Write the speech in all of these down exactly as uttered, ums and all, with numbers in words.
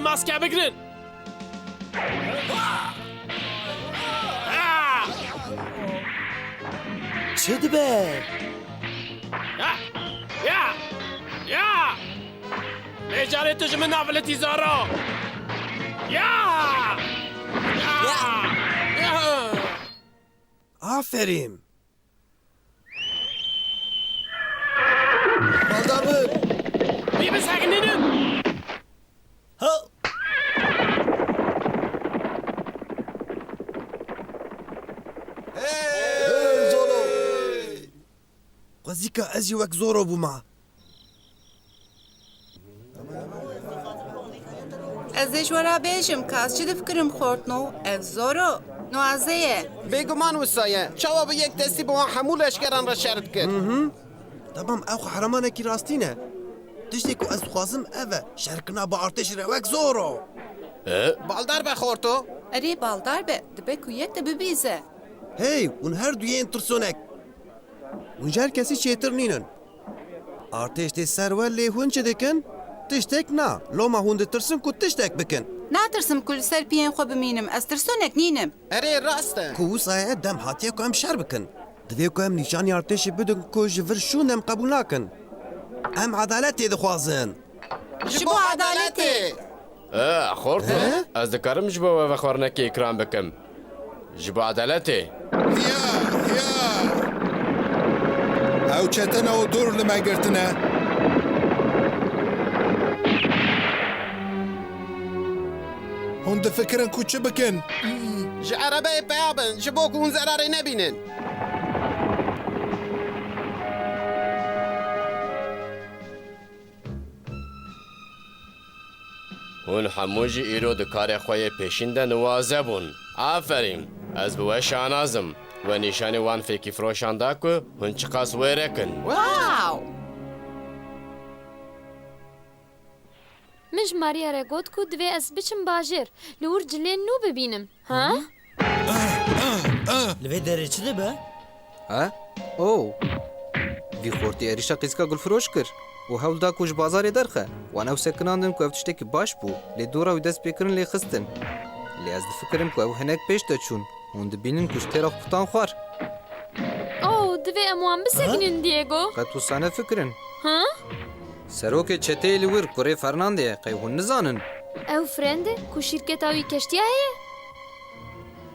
Maske bigirin. Çi dibe? Ya! Ya! Ya! Vê carê tu ji min naviletî, Zoro! Ya! Ya! Ya! Aferîn! Baldar bin! Wî bisekinînin! Ha! Hey, Zoro! Xwezîka ez jî wek Zoro bûma. Ez ê ji we re bêjim, ka ez çi difikirim xortno, ev Zoro, no ez ê ye. Bêguman wisa ye. Çawa bi yek destî bi wan hemû leşkeran re şer dikir? Hı hı. Temam, ew qehremanekî rastî ne. Tiştê ku ez dixwazim ev e, şerkirina bi artêşî re wek Zoro. E? Baldar be xorto. Erê, baldar be, dibe ku yek de bibîze. Hey, hûn her du yên tirsonek. Hûn ji her kesî çêtir nînin. Artêş tê ser we, lê hûn çi dikin? Tiştek na. Loma hûn ditirsin ku tiştek bikin. Natirsim ku li ser piyên xwe bimînim. Ez tirsonek nînim. Erê, rast e. Ku wisa ye, dem hatiye ku em şer bikin. Divê ku em nîşanî artêşê bidin ku ji vir şûn em qebûl nakin. Em edaletê dixwazin. Ji bo edaletê. E, xort, he? Ez dikarim ji bo we vexwarinekê îkram bikim. Ji bo edaletê. Ya, ya. Ew çetene û dûr li me girtine. Hûn difikirin ku çi bikin? Ji erebeyê peya bin, ji bo ku hûn zerarê nebînin. Hûn hemû jî îro di karê xwe yê pêşîn de nuwaze bûn. Aferîn! Ez bi we şanaz im. We nîşanî wan fêkîfiroşan da ku hûn çiqas wêrek in. Wow! Min ji Maria re got ku divê ez biçim bajêr, li wir cilên nû bibînim. Ha? Li vê derê çi dibe? Ha? Oh! Vî xortî êrîşa qîzika gulfiroş kir û hewl da ku ji bazarê derxe. Wan ew sekinandin ku ev tiştekî baş bû, lê dora wî dest pê kirin lê xistin. Lê ez difikirim ku ew hinek pêş de çûn. Hûn dibînin ku ji têra xwe kutan xwar. Oh, divê em wan bisekinin, Diego. Qet wisa nefikirin. Ha? Serokê çeteyê li wir kurê Fernandê ye, qey hûn nizanin? Ew Frende ku şîrketa wî keştiya heye?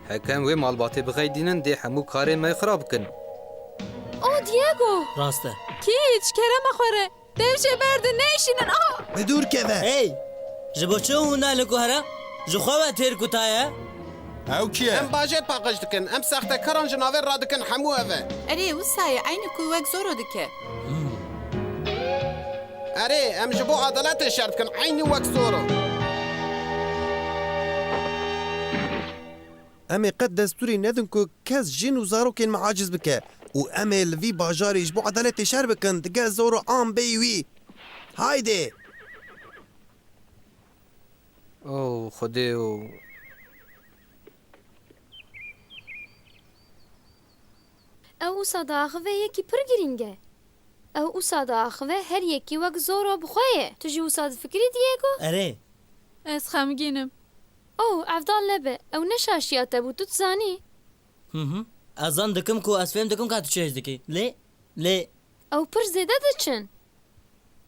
Heke em wê malbatê bixeydînin, dê hemû karê me xirab bikin. Oh, Diego! Rast e. Kî ji kerema xwe re dev jê berdin, neyşînin, ah! Bi dûr keve! Hey! Ji bo çi hûn naynin ku here? Ji xwe ve têr kuta ye? Ew kî ye? Em bajêr paqij dikin. Em sextekaran ji navê radikin, hemû ev e. Erê, wisa ye, eynî ku wek Zoro dike. Erê, em ji bo edaletê şer dikin, eynî wek Zoro. Em ê qet destûrê nedin ku kes jin û zarokên me aciz bike û em ê li vî bajarê ji bo edaletê şer bikin, digel Zoro an bêyî wî. Haydê! Oh, Xwedê o. Ew wisa diaxive yekî pir girîng e. Ew wisa diaxive her yekî wek Zoro bi xwe ye. Tu jî wisa difikirî, Diego? Erê. Ez xemgîn im. Oh, evdal nebe. Ew ne şaşiya te bû, tu dizanî. Hı hı. Ez zan dikim ku ez fêm dikim ka tu çi hêz dikî. Lê, lê. Ew pir zêde diçin.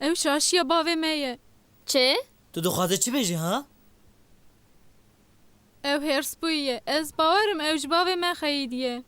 Ew şaşiya bavê me ye. Çi? Tu dixwazî çi bêjî, ha? Ew hêrsbûyî ye. Ez bawer im ew ji bavê me xeyîdiye.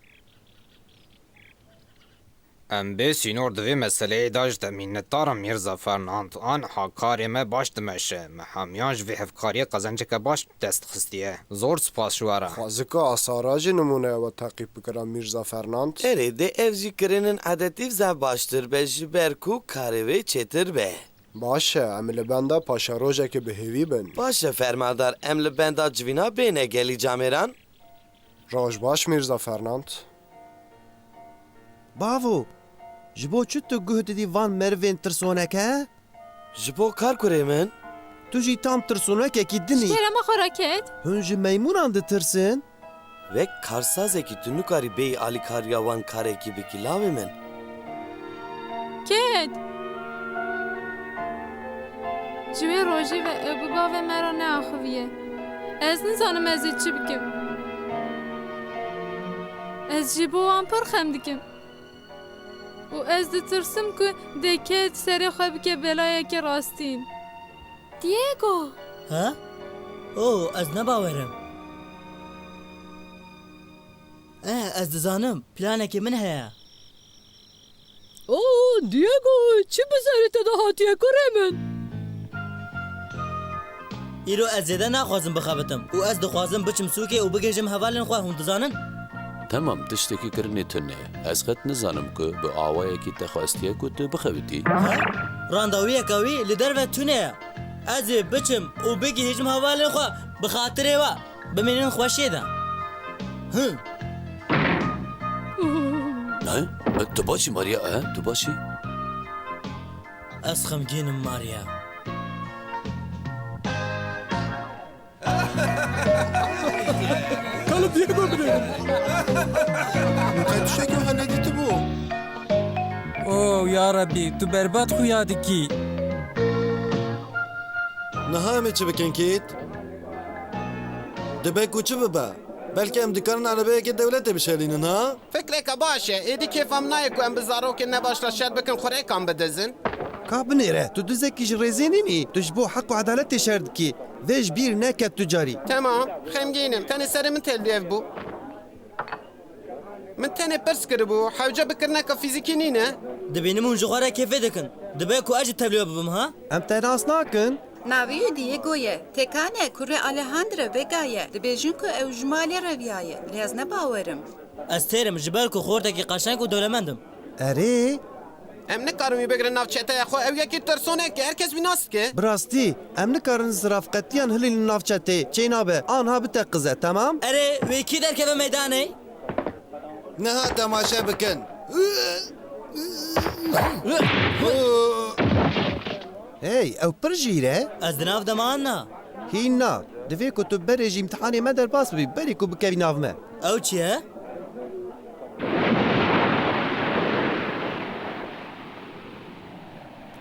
Em bê sînor di vê meseleyê de ji te mînetdar im, Mîrza Fernand. Aniha karê me baş dimeşe. Me hemiyan ji vê hevkariyê qezenceke baş bi dest xistiye. Zor spas ji we re. Xwezika Asara jî nimûneya we teqîb bikira, Mîrza Fernand. Erê, dê ev jî kirinin edetî zaf baştir be, ji ber ku karê wê çêtir be. Baş e, em li benda paşerojekê bi hêvî bin. Baş e, fermandar, em li benda civîna bêne gelî camêran. Roj baş, Mîrza Fernand. Bavo, ji bo çi tu guh didî van merivên tirsoneke? Ji bo kar kurê min. Tu jî tam tirsonekekî din î. Ji kerema xwe re ket. Hûn ji meymûnan ditirsin? Wek karsazekî tu nikarî bêyî alîkariya wan karekî bikî, lawê min. Ket! Ji wê rojê ve ew bi bavê me re neaxiviye. Ez nizanim ez ê çi bikim. Ez ji bo wan pir xem dikim. Û ez ditirsim ku dê kê serê xwe bike belayeke rastîn. Diego! Ha? O, ez ne bawerim. Eh, ez dizanim. Planekî min heye. Oo, Diego, çi bi serê te de hatiye kurê min? Îro ez zêde naxwazim bixebitim û ez dixwazim biçim sûkê û bigihîjim hevalên xwe, hûn dizanin? Temam, tiştekî kirinê tune ye. Ez qet nizanim ku bi awayekî te xwestiye ku tu bixebitî. Ha? Randewiyeke wî li derve tune ye. Ez ê biçim û bigihîjim hevalên xwe bi xatirê we. Bimînin xweşiyê de. Hı. Ne? Tu baş î Maria, e? Tu baş î? Ez xemgîn im Maria. Kalıp Diego bile. Te tiştekî wiha nedîtibû. Oh, ya Rebî, tu berbat xuya dikî. Niha em ê çi bikin, Kît? Dibe ku çi bibe? Belkî em dikarin erebeyekê dewletê bişelînin, ha? Fikreke baş e. Êdî kêfa min nayê ku em bi zarokên nebaş re şer bikin, xurêkan bidizin. Ka binêre, tu dizekî ji rêzê nînî. Tu ji bo heq û edaletê şer dikî. Vê ji bîr neke tu carî. Temam, xemgîn im. Tenê serê min têl bû. Min tenê pirs kiribû, hewce bi kirineke fîzîkî nîne. Dibînim hûn ji xwe re kêfê dikin. Dibe ku ez jî tevlî we bibim, ha? Em te nas nakin. Navê wî Diego ye. Têkane, kurê Alejandro Vega ye. Dibêjin ku ew ji malê reviyaye. Lê ez ne bawer im. Ez têr im, ji ber ku xortekî qeşeng û dewlemend im. Erê? Em nikarin wî bigrin nav çeteya xwe. Ew yekî tirsonek e, her kes wî nas dike. Bi rastî, em nikarin zirafqetiyan hilînin nav çeteyê. Çênabe, anha biteqize, temam? Erê, wê kî derkeve meydanê? Niha temaşe bikin. Hey, ew pir jîr e. Ez di nav de man na. Hîn na. Divê ku tu berê ji îmtihanê me derbas bibî, berî ku bikevî nav me. Ew çi ye?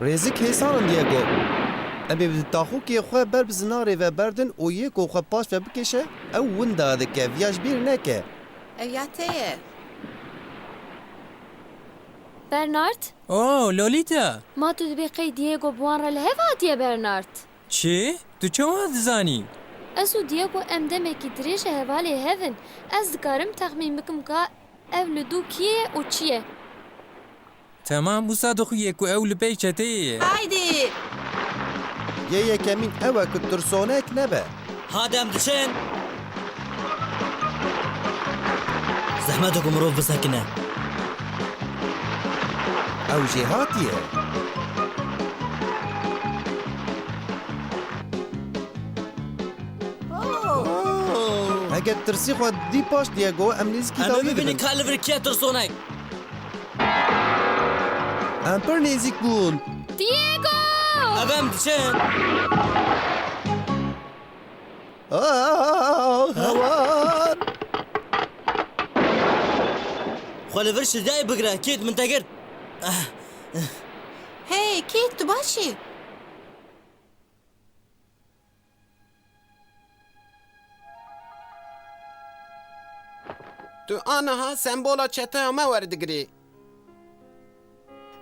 Rêzik hêsan in, Diego. Em ê bi taxûkê xwe ber bi zinarê ve berdin û yê ku xwe paş ve bikêşe, ew winda dike, viya ji bîr neke. Ev ya te ye. Bernard? Oh, Lolita! Ma tu dibê qey Diego bi wan re li hev hatiye, Bernard? Çi? Tu çawa dizanî? Ez û Diego em demekî dirêj e hevalê hev in. Ez dikarim texmîn bikim ka ev li dû kî ye û çi ye. Temam, wisa dixuye ku ew li pey çeteyê ye. Haydi! Yê yekemîn ew e ku tirsonek nebe. Hadi em diçin. Zehmet e ku mirov bisekine. Ew jê hatiye. Heger tirsî xwe dî paş, Diego, em nêzîkî Em ê dawiyê bibînin dibin. Ka li vir kî ye tirsonek. Em pir nêzîk bûn. Diego! Ev em diçin. Ah, hewan! Xwe li vir şiryayê bigire, Kît, min te girt. Hey, Kît, tu baş î? Tu aniha sembola çeteya me werdigirî.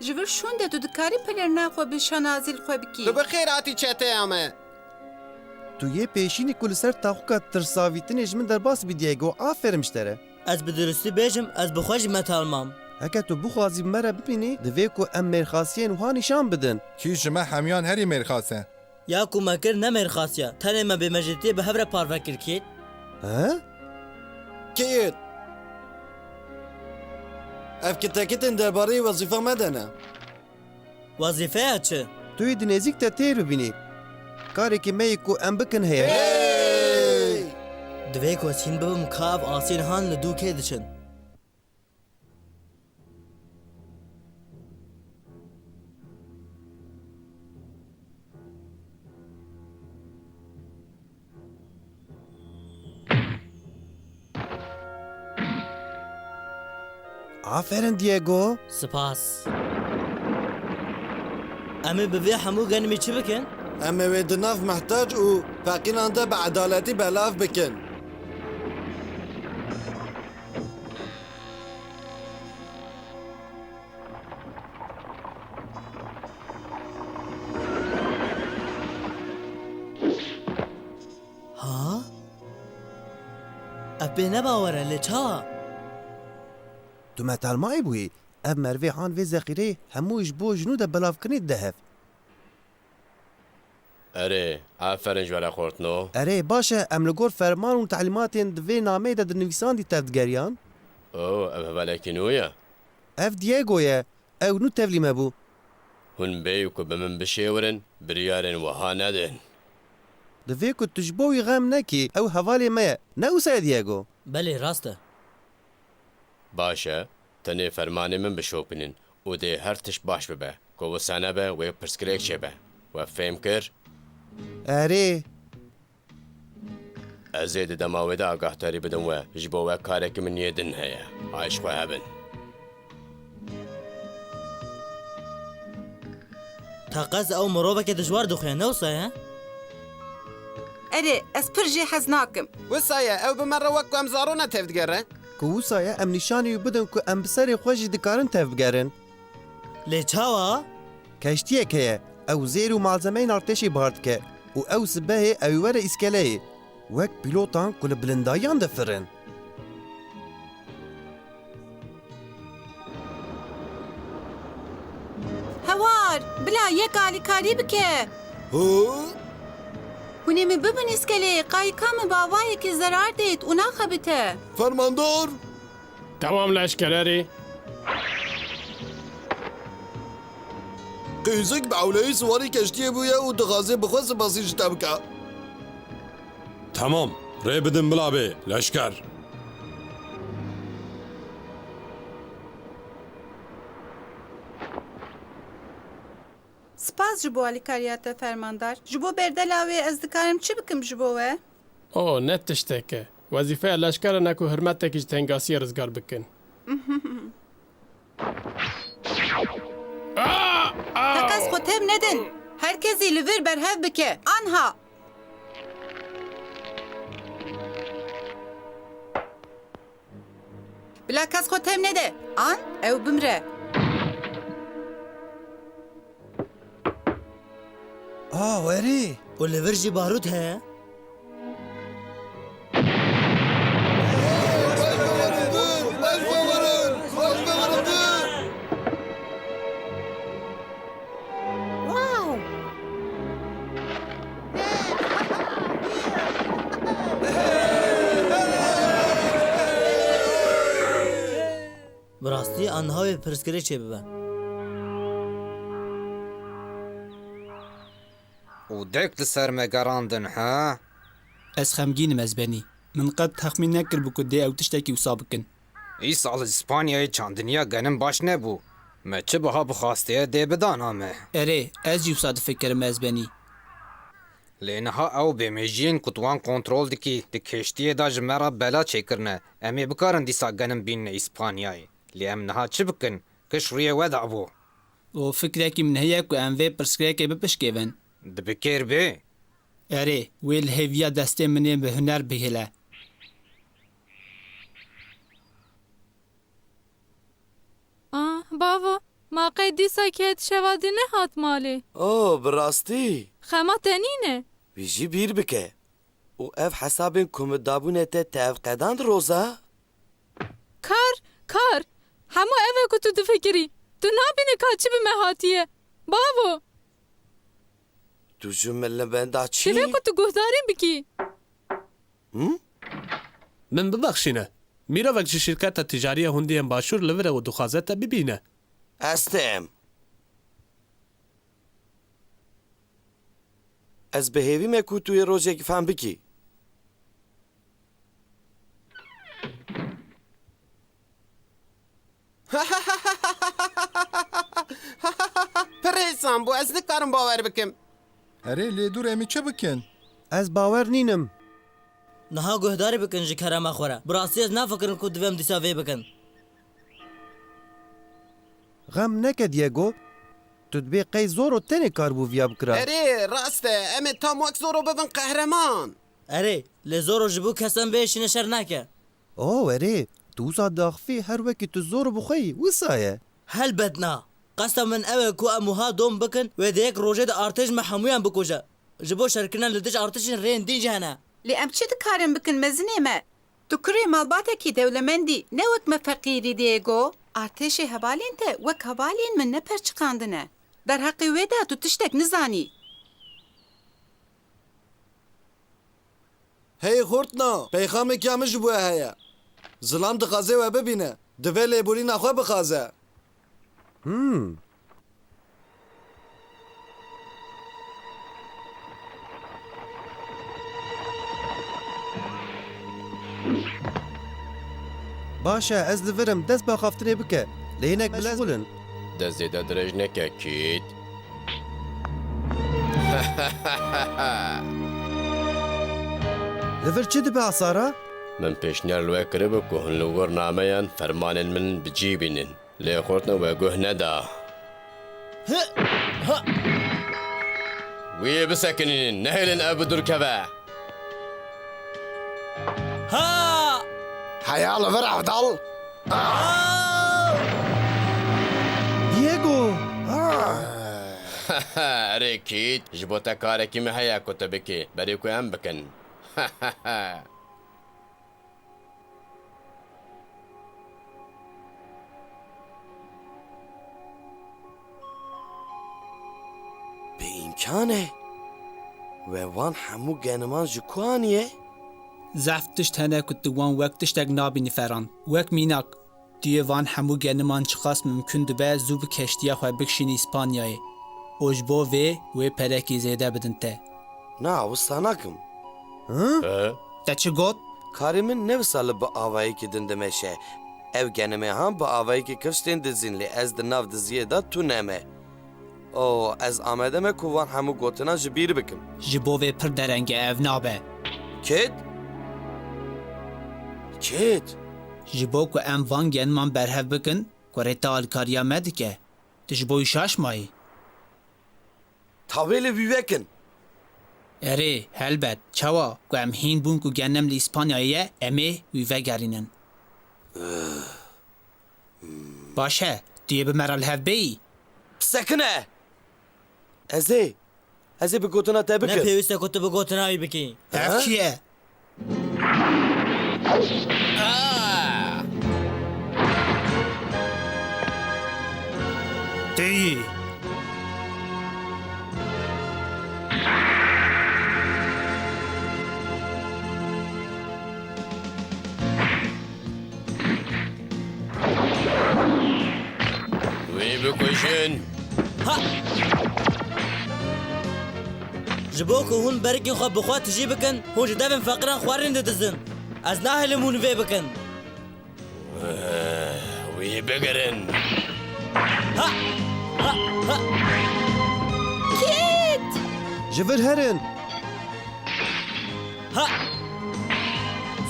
Ji vir şûnde tu dikarî pilêrina xwe bi şanazî li xwe bikî. Tu bi xêr hatî çeteya me. Tu yê pêşînî ku li ser taxûka tirsavîtinê ji min derbas bî, Diego, aferin ji te re. Ez bi durustî bêjim, ez bi xwe jî metal mam. Heke tu bixwazî bi me re bimînî, divê ku em mêrxasiyên wiha nîşan bidin. Kî ji me hemiyan herî mêrxas e? Ya ku me kir ne mêrxasiya, tenê me bêmejîtiyê bi hev re parve kir, Kît. He? Kît? Ev kitekitên derbarê wezîfa me de ne. Wezîfeya çi? Tu yê di nêzîk de têr bibînî. Karekî me yê ku em bikin heye. Hey! Divê ku ez hîn bibim ka ev asî nihan li dû kê diçin. Aferin Diego. Spas. Em ê bi vê hemû genimî çi bikin? Em ê wê di nav mihtac û feqîran de bi edaletî belav bikin. Ha? Ev pê ne bawer e, lê çawa? Tu me telmayî bûyî. Ev merivê han vê zexîreyê hemû ji bo ji nû de belavkirinê dide hev. Erê, aferin ji we re xortno. Erê, baş e, em li gor ferman û telîmatên di vê nameyê de dinivîsandî tevdigeriyan. O, ev hevalekî nû ye. Ev Diego ye. Ew nû tevlî me bû. Hûn bêyî ku bi min bişêwirin, biryarên wiha nedin. Divê ku tu ji bo wî xem nekî, ew hevalê me ye. Ne wisa ye Diego? Belê, rast e. Baş e, tenê fermanê min bişopînin û dê her tişt baş bibe. Ku wisa nebe, wê pirsgirêk çêbe. We fêm kir? Erê. Ez ê di dema wê de agahdarî bidim we, ji bo we karekî min yê din heye. Ay ji xwe hebin. Teqez ew miroveke dijwar dixuye, ne wisa ye? Erê, ez pir jê hez nakim. Wisa ye, ew bi me re wek ku em zarûn e tevdigere. Ku wisa ye, em nîşanî wî bidin ku em bi serê xwe jî dikarin tevbigerin. Lê çawa? Keştiyek heye. Ew zêr û malzemeyên artêşê bar dike û ew sibehê ew ê were îskeleyê. Wek pîlotan ku li bilindayiyan difirin. Hewar, bila yek alîkarî bike. Hu? Hûn ê min bibin îskeleyê, qayika min bi avayekê zerar dêt û naxebite. Fermandar! Tamam leşker, erê. Qîzik bi ewleyî siwarî keştiyê bûye û dixwaze bi xwe sipasî ji te bike. Tamam, rê bidin bila bê, leşker. Spas ji bo alîkariya te, fermandar. Ji bo berdela wê ez dikarim çi bikim ji bo we? O, ne tiştek e. Wezîfeya leşkeran e ku hirmetekî ji tengasiyê rizgar bikin. Teqez xwe tev nedin. Her kesî li vir berhev bike. Anha! Bila kes xwe tev nede. An ew bimre. A, werê. Û li vir jî barût heye. Wow! Bi rastî, aniha wê pirsgirêk çêbibe. Û dek li ser me gerandin, ha? Ez xemgîn im, ez benî. Min qet texmîn nekiribû ku dê ew tiştekî wisa bikin. Îsal li Spanyayê çandiniya genim baş nebû. Me çi biha bixwastiye dê bidana me. Erê, ez jî wisa difikirim, ez benî. Lê niha ew bêmêjiyên ku tu wan kontrol dikî, di keştiyê de ji me re bela çêkirine. Em ê bikarin dîsa genim bînine Îspanyayê. Lê em niha çi bikin? Giş rûyê we dabû. Û fikrekî min heye ku em vê pirsgirêkê bipişkêvin. Di bi kêr bê? Erê, wê li hêviya destê min ê bi huner bihêle. Ah, bavo, ma qey dîsa kêt şeva dî nehat malê? Oh, bi rastî? Xema te nîne. Wî jî bîr bike. Û ev hesabên ku min dabûne te, te ev qedand, Roza? Kar, kar. Hemû ev e ku tu difikirî. Tu nabînî ka çi bi me hatiye. Bavo. Tu ji min li benda çi? Divê ku tu guhdarî bikî. Hı? Min bibexşîne. Mîrovek ji şîrketa tîcarî ya Hundiyên Başûr li vir e û dixwaze te bibîne. Ez têm. Ez bi hêvî me ku tu yê rojekî fehm bikî. Pir hêsan bû, ez nikarim bawer bikim. Erê, lê dûr em ê çi bikin? Ez bawer nînim. Niha guhdarî bikin ji kerema xwe re. Bi rastî ez nafikirim ku divê em dîsa vê bikin. Xem neke Diego, Tu dibê qey Zoro tenê karibû viya bikira? Erê, rast e. Em ê tam wek Zoro bibin qehreman. Erê, lê Zoro ji bo kesan vê şîne şer nake. O, erê, tu wisa diaxivî her wekî tu Zoro bi xwe yî, wisa ye. Helbet na. Qesta min ew e ku em wiha dom bikin, wê di yek rojê de artêş me hemûyan bikuje. Ji bo şerkirina li dij artêşên rêyên din jî hene. Lê em çi dikarin bikin mezinê me? Tu kurê malbatekî dewlemendî, ne wek me feqîrî, Diego. Artêşê hevalên te wek hevalên min neperçiqandine. Derheqê wê de tu tiştek nizanî. Hey xortna, peyxamekî ya min ji bo we heye. Zilam dixwaze we bibîne. Divê lêborîna xwe bixwaze. Hmm. Baş e, ez li vir im, dest bi axaftinê bike. Lê hinek meşxûl in. Dest zêde dirêj neke, Kît. Li vir çi dibe, Asara? Min pêşniyar li we kiribû ku hûn li gor nameyan fermanên min bi cî bînin. Lê xortna we guh neda. Wî bisekinînin, nehêlin ev bi dûr keve. Ha! Heya li vir, Evdal! Diego! Erê Kît, ji bo te karekî me heye ku tu bikî, berî ku em bikin. Bi îmkan e? We wan hemû geniman ji ku aniye? Zehf tişt hene ku tu wan wek tiştek nabînî, Ferran. Wek mînak, tu yê van hemû geniman çiqas mimkun dibe zû bi keştiya xwe bikişînî Îspanyayê û ji bo vê wê perekî zêde bidin te. Na, wisa nakim. Hı? Hı? Te çi got? Karê min ne wisa li bi avayekî din dimeşe. Ev genimê han bi avayekî kifş tên dizîn, lê ez di nav diziyê de tune me. O, ez amade me ku van hemû gotina ji bîr bikim. Ji bo vê pir dereng e, ev nabe. Kêt? Kêt? Ji bo ku em van geniman berhev bikin, kurê te alîkariya me dike. Tu ji bo wî şaş mayî? Tawê li wî vekin. Erê, helbet. Çawa? Ku em hîn bûn ku genim li Îspanyayê ye, em ê wî vegerînin. Baş e, tu yê bi me re li hev bêyî? Bisekine! Ez ê, ez ê bi gotina te bikim. Ne pêwîst e ku tu bi gotina wî bikî. Ev kî ye? Teyî. Wî bikujin. Ha! Ji bo ku hûn berikên xwe bi xwe tijî bikin, hûn ji devên feqiran xwarin didizin. Ez nahêlim hûn vê bikin. Wî bigirin. Ha! Ha! Ha! Kit! Ji vir herin. Ha!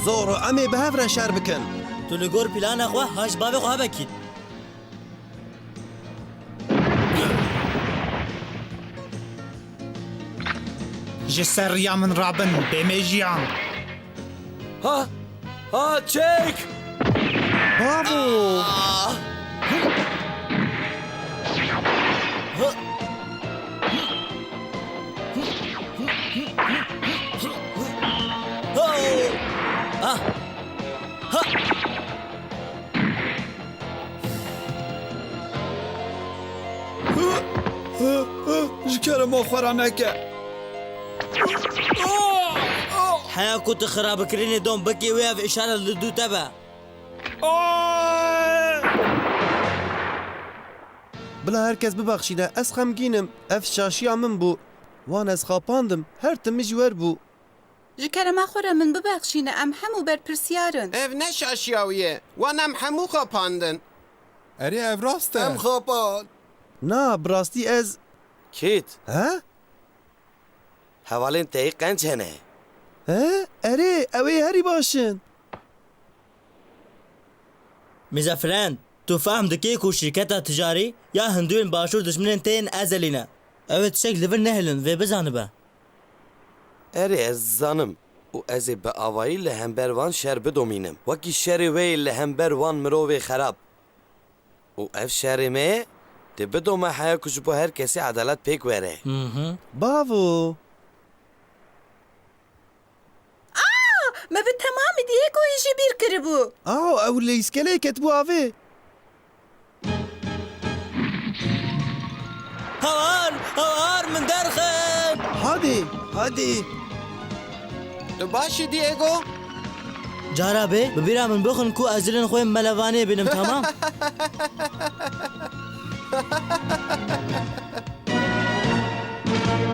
Zoro, em ê bi hev re şer bikin. Tu li gor plana xwe ha ji bavê xwe hebe Kit. Ji ser riya min rabin, bêmejiyan. Ha! Ha, çek! Babo! Ah! Ha! Ah! Ha! Ji kerema xwe re neke. Heya ku tu xirabikirinê dom bikî wê ev îşare li dû te be. Bila her kes bibexşîne, ez xemgîn im. Ev şaşiya min bû. Wan ez xapandim. Her tim min ji wer bû. Ji kerema xwe re min bibexşîne, em hemû berpirsiyar in. Ev ne şaşiya wî ye. Wan em hemû xapandin. Erê, ev rast e. Em xapand. Na, bi rastî ez... Kit. He? Hevalên te yê qenc hene. He? Erê, ew ê herî baş in. Mizefrend, Tu fehm dikî ku şîrketa ticarî ya hindûyên başûr dijminên te yên ezelî ne? Ew ê tiştek li vir nehêlin, vê bizanibe. Erê, ez dizanim û ez ê bi avayî li hember wan şer bidomînim. Wekî şerê wê yê li hember wan mirovê xerab. Û ev şerê me yê dê bidome heya ku ji bo her kesî edalet pêk were. Mhm. Bavo! Me bi temamî Diegoyê jî bîr kiribû. Aw, ew li îskeleyê ketibû avê. Hawar! Hawar! Min derxin! Hadi, hadi. Tu baş î Diego? Cara bê, bi bîra min bixin ku ez dilên xwe yên melevanê bînim, tamam?